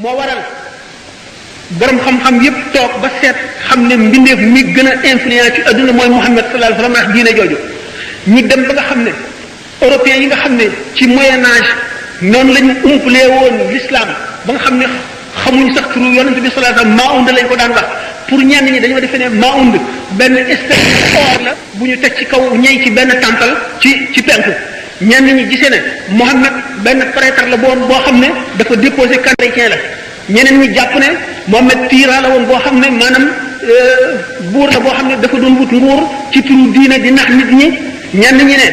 moo waral borom xam-xam yépp toog ba seet xam ne mbindeef mi gën a influent ci adduna mooy Muhammad sallallahu alayhi wasallam ak diine jooju ñu dem ba nga xam ne européens yi nga xam ne ci moyen âge noonu lañu umpalee woon l'islam ba nga xam ne xamuñ sax turu yonente bi sallallahu alayhi wasallam Maound lañ ko daan wax pour ñenn ñi dañoo defee ne Maound benn espèce or la bu ñu teg ci kaw ñey ci benn temple ci penku ñenn ñi gisee ne Mohammed benn prêtre la boo xam ne dafa déposé chrétien la ñeneen ñi jàpp ne Mohammed tyran la woon boo xam ne maanaam buur la boo xam ne dafa doon wut nguur ci turu diine di nax nit ñi ñenn ñi ne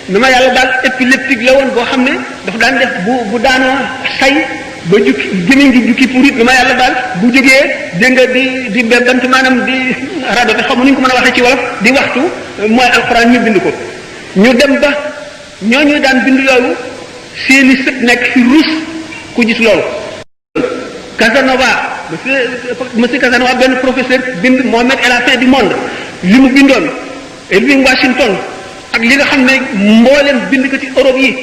dama yàlla daal épileptique la woon boo xam ne dafa daan def bu daanoo say ba jukki gémmiñ gi jukki pour it dama yàlla daal bu jógee dégg nga di bant maanaam di radote xam nu ñu ko mën a waxee ci wolof di waxtu mooy alxuraan ñu bind ko ñu dem ba ñooñu daan bind loolu seeni sët nekk fi rus ku gis loolu Casanova monsieur Casanova benn professeur bind Mohammed et la fin du monde li mu bindoon Irving Washington ak li nga xam ne mboolem bind ko ci Europe yi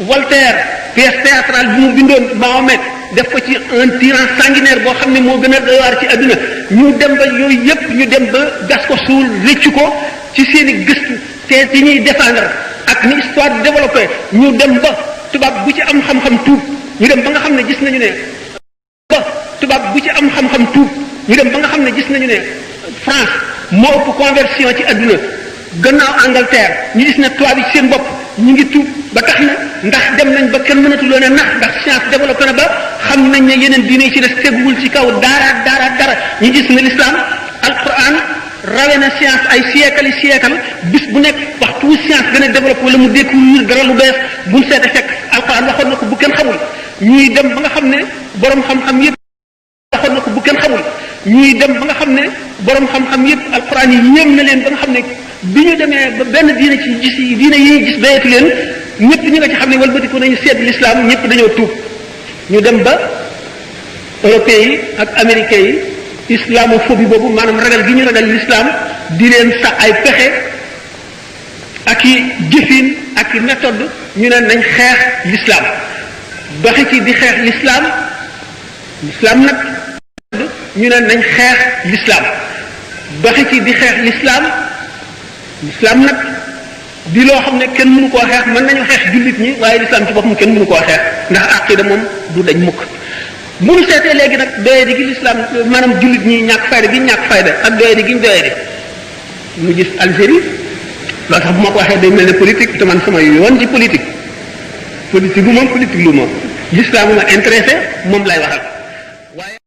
Voltaire pièce théâtrale bi mu bindoon Mahomet def ko ci un tyran sanguinaire boo xam ne moo gën a doy waar ci adduna ñu dem ba yooyu yépp ñu dem ba gas ko suul rëccu ko ci seeni gëstu te ci ñuy défendre ak ni histoire di développé ñu dem ba tubaab bu ci am xam-xam tuub ñu dem ba nga xam ne gis nañu ne tubaab bu ci am xam-xam tuub ñu dem ba nga xam ne gis nañu ne France moo ëpp conversion ci adduna gannaaw Angleterre ñu gis ne tubaab yi seen bopp ñu ngi tuub ba tax na ndax dem nañ ba kenn mënatuloo ne ndax science développé na ba xam nañ ne yeneen diine yi ci des teguwul ci kaw dara ñu gis ne l'islam alquran rawe na science ay siècle bis bu nekk waxtu science gën a développé wala mu découvrir dara lu bees buñ seete fekk alquran waxoon na ko bu kenn xamul ñuy dem ba nga xam ne borom xam-xam yépp waxoon na ko bu kenn xamul ñuy dem ba nga xam ne borom xam-xam yépp alquran yi yéem na leen ba nga xam ne bi ñu demee ba benn diine ci gis yi diine yi ñu gis doyatu leen ñëpp ñi nga ci xam ne walbatiku nañu seet l'islam ñëpp dañoo tuub ñu dem ba européens yi ak américains yi islamophobie boobu maanaam ragal gi ñu ragal l'islam di leen sax ay pexe ak i jëfin ak i méthode ñu ne nañ xeex l'islam doxi ci di xeex l'islam nag ñu ne nañ xeex l'islam doxi ci di xeex l'islam nag di loo xam ne kenn mënu koo xeex mën nañu xeex jullit ñi waaye l'islam ci boppam kenn mënu koo xeex ndax aqida moom du dañ mukk bu ñu seetee léegi nag doyadi gi l'islam maanaam jullit ñi ñàkk fayda ak doyadi gi ñu doyadi ñu gis Algérie loolu sax bu ma ko waxee day mel ne politique te man sama yoon ci politique lu moom politique lu moom l'islam ma intéressé moom lay waxal waaye